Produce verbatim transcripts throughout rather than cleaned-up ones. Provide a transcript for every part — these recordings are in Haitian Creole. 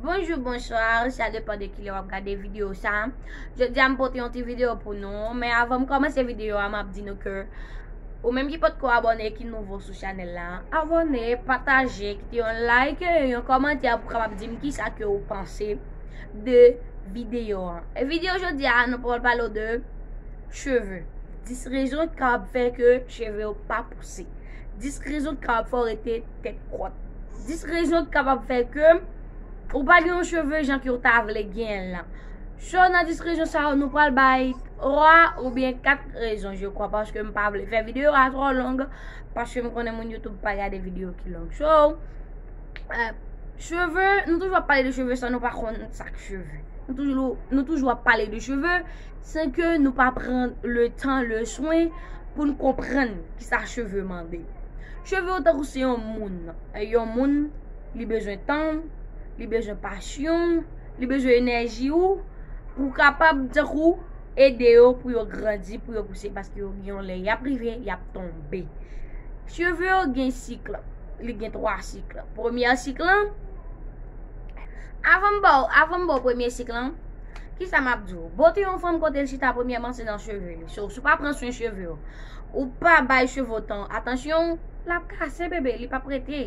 Bonjou, bonswa, sa depann de kilè w ap gade videyo sa. Jodi a m pote yon ti videyo pou nou, men avan m kòmanse videyo a, m ap di nou ke ou menm ki potko abòne, ki nouvo sou chanèl la, abòne, pataje, kite yon like, yon kòmantè pou kapab di m kisa ke ou panse de videyo an. E videyo jodi a, nou pral pale de cheve. Dis rezon ki kapab fè ke cheve w pa pouse. Dis rezon ki kapab fè w rete tèt kòt. Dis rezon ki kapab fè ke ou pa gen yon cheve jan ke w ta vle genyen l lan. So, nan dis rezon sa yo, nou pral bay twa oubyen kat rezon, je kwa, paske m pa vle fè videyo a twò long, paske m konnen moun YouTube pa gade videyo ki long. So, euh, cheve, nou toujou ap pale de cheve san nou pa konn sa k cheve. Nou toujou, nou toujou ap pale de cheve san ke nou pa pran le tan, le swen pou n konprann kisa cheve mande. Cheve w tankou se yon moun. E yon moun, li bezwen tan, li bezwen pasyon, li bezwen enèji ou, pou w kapab, tankou, ede yo pou yo grandi, pou yo pouse, paske yo gen yon lè y ap rive, y ap tonbe. Cheve yo gen sik, li gen twa sik. Premyè sik lan, avan m ba w, avan m ba w premye sik lan, kisa m ap di w? Bote yon fanm kote l chita, premyèman, se nan cheve li. So, si w pa pran swen cheve w, ou pa bay cheve w tan, atansyon, l ap kase, bebe, li p ap rete.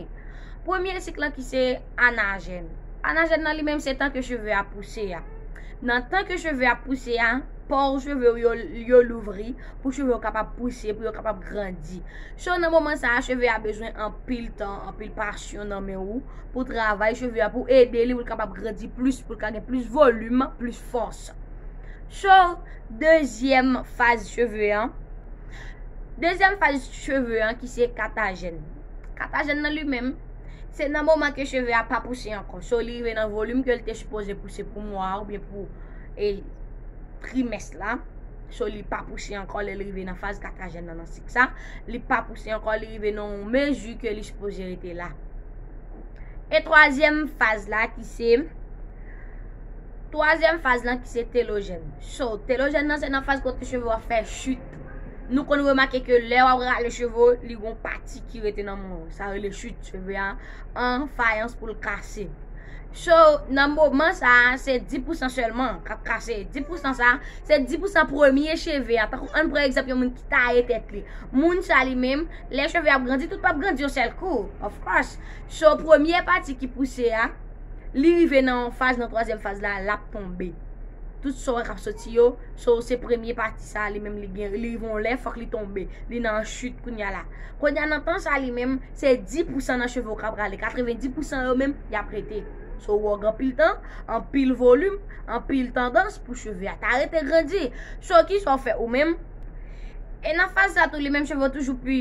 Premye sik lan ki se anajèn. Anajèn nan li menm se tan ke cheve a pouse a. Nan tan ke cheve a pouse a, pò cheve w yo, yo louvri pou cheve w kapab pouse, pou yo kapab grandi. So, nan moman sa a, cheve a bezwen anpil tan, anpil pasyon nan men ou pou travay cheve a, pou ede li, pou l kapab grandi plis, pou l ka gen plis volim, plis fòs. So, dezyèm faz cheve an, dezyèm faz cheve an ki se katajèn. Katajèn nan li menm, se nan moman ke cheve a pa pouse ankò. So, li rive nan volim ke l te sipoze pouse pou mwa a oubyen pou, e, trimès la. So, li pa pouse ankò lè l rive nan faz katajèn nan, nan sik sa. Li pa pouse ankò, li rive nan yon mezi ke li sipoze rete la. E twazyèm faz la ki se, twazyèm faz lan ki se telojèn. So, telojèn nan se nan faz kote cheve w ap fè chit. Nou konn remake ke lè w ap rale cheve w, li gon pati ki rete nan men w. Sa rele chit, cheve a an fayans pou l kase. So, nan moman sa a, se dis pousan sèlman k ap kase. Dis pousan sa a, se dis pousan premye cheve a. Tankou, ann pran egzanp yon moun ki taye tèt li. Moun sa li menm, lè cheve ap grandi, tout p ap grandi yon sèl kou, of course. So, premye pati ki pouse a, li rive nan yon faz, nan twazyèm faz la, l ap tonbe. Tout sa w wè k ap soti yo, so, se premye pati sa, li menm li gen, li rive yon lè, fòk li tonbe. Li nan yon chit kounye a la. Kounye a nan tan sa li menm, se dis pousan nan cheve w k ap rale, katrevendis pousan yo menm, y ap rete. So, w wè w gen anpil tan, anpil volim, anpil tandans pou cheve a ta rete grandi. So, kisa w fè ou menm? E nan faz sa tou, li menm cheve w toujou pi,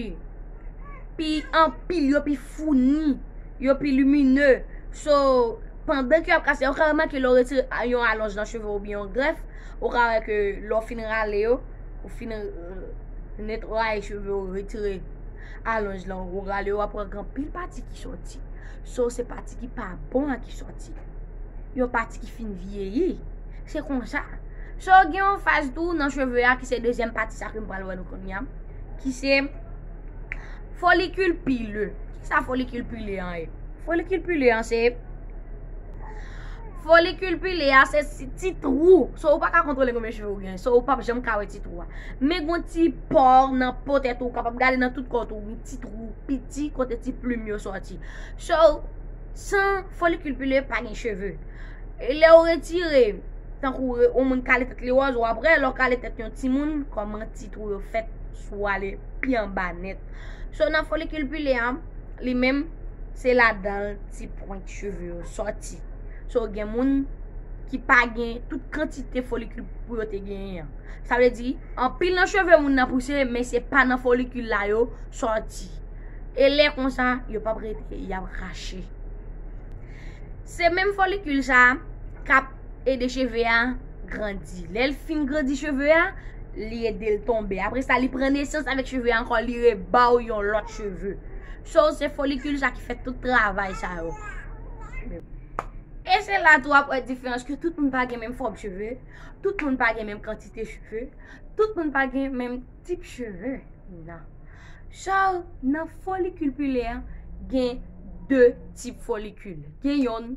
pi anpil, yo pi founi, yo pi limine. So, pandan ke y ap kase, ou ka remake lè w retire a-, yon alonj nan cheve w oubyen yon grèf, ou ka wè ke lè w fin rale yo, ou fin, euh, netwaye cheve w, retire alonj lan, ou rale yo, w ap wè gen anpil pati ki soti. So, se pati ki pa bon an ki soti. Yon pati ki fin vyeyi. Se konsa. So, gen yon faz tou nan cheve a ki se dezyèm pati sa ke m pral wè nou kounye a, ki se folikil pile. Kisa folikil pile an ye? Folikil pile an se, folikil pile a se ti, ti twou. So, ou pa ka kontwole konbyen cheve ou gen. So, ou p ap janm ka wè ti twou a. Men gon ti pò nan po tèt ou, ou kapab gade nan tout kò tou, gon ti twou piti kote ti plim yo soti. So, san folikil pile pa gen cheve. E lè ou retire, tankou re-, yon moun kale tèt li wòz, ou ap wè, lè w kale tèt yon timoun, kòman ti twou yo fèt si w ale pi anba nèt. So, nan folikil pile a, li menm, se ladan l ti pwent cheve yo soti. So, gen moun ki pa gen tout kantite folikil pou yo te genyen an. Sa vle di, anpil nan cheve moun nan pouse, men se pa nan folikil la yo soti. E lè konsa, yo p ap rete, y ap rache. Se menm folikil sa k ap ede cheve a grandi. Lè l fin grandi cheve a, li ede l tonbe. Apre sa, li pran nesans avèk cheve a ankò, li reba w yon lòt cheve. So, se folikil sa ki fè tout travay sa yo. E se la tou w ap wè diferans ke tout moun pa gen menm fòm cheve, tout moun pa gen menm kantite cheve, tout moun pa gen menm tip cheve. Non. So, nan folikil pilè a, gen de tip folikil. Gen yonn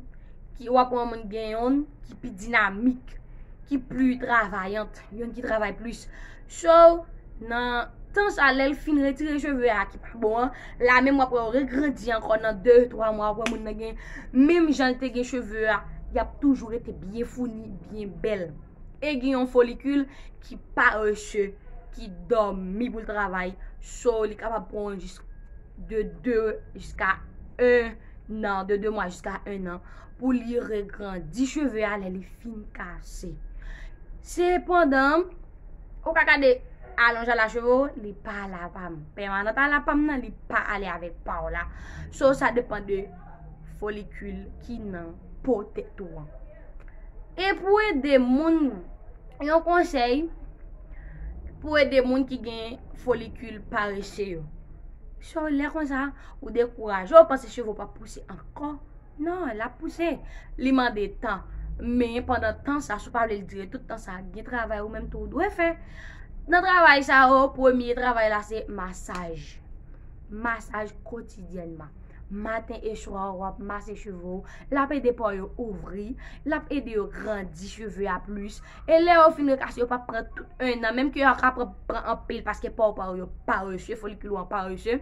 ki w ap wè yon moun gen yonn ki pi dinamik, ki pli travayant, yonn ki travay plis. So, nan tan sa, lè l fin retire cheve a ki pa bon an, la menm w ap wè yo regrandi ankò nan de, twa mwa, w ap wè moun nan gen menm jan l te gen cheve a, y ap toujou rete byen founi, byen bèl. E gen yon folikil ki parese, ki dòmi pou l travay. So, li kapab pran jis de de jiska en an, de de mwa jiska en an, pou li regrandi cheve a lè li fin kase. Sepandan, ou ka gade alonj a la cheve w, li pa la pam. Pèmanant a la pam nan, li pa ale avèk pa w la. So, sa depann de folikil ki nan po tèt ou an. E pou ede moun, yon konsèy, pou ede moun ki gen folikil parese yo. So, lè konsa, ou dekouraje, ou panse cheve w p ap pouse ankò. Non, l ap pouse. Li mande tan. Men pandan tan sa, si w pa vle l dire tout tan sa, gen travay ou menm tou ou dwe fè. Nan travay sa yo, premye travay la se masaj. Masaj kotidyènman. Maten e swa, w ap mase cheve w. L ap ede po yo ouvri. L ap ede yo grandi cheve a plis. E lè yo fin rekase, yo p ap pran tout en an. Menm ke yo ka pran, pran anpil paske po w pa yo parese, folikil ou an parese.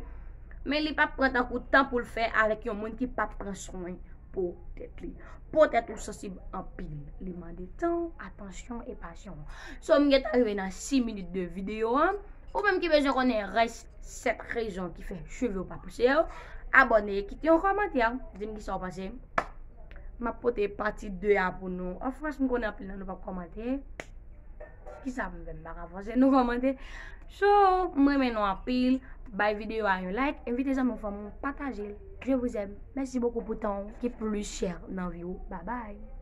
Men li p ap pran tankou tan pou l fè avèk yon moun ki p ap pran swen po tèt li. Po tèt ou sansib anpil. Li mande tan, atansyon e pasyon. So, m gentan rive nan sis minit de videyo an. Ou menm ki bezwen konnen rès sèt rezon ki fè cheve w pa pouse yo, abòne, kite yon kòmantè, di m kisa w panse. M ap pote pati de a pou nou. Of course, m konnen anpil nan nou p ap kòmante. Kisa m fè m pa ka fòse nou kòmante? So, m renmen nou anpil. Bay videyo a yon like, envite zanmi w, fanmi w, pataje l. Je vous aime. Mèsi bokou pou tan w ki plis chè nan vi w. Bye bye.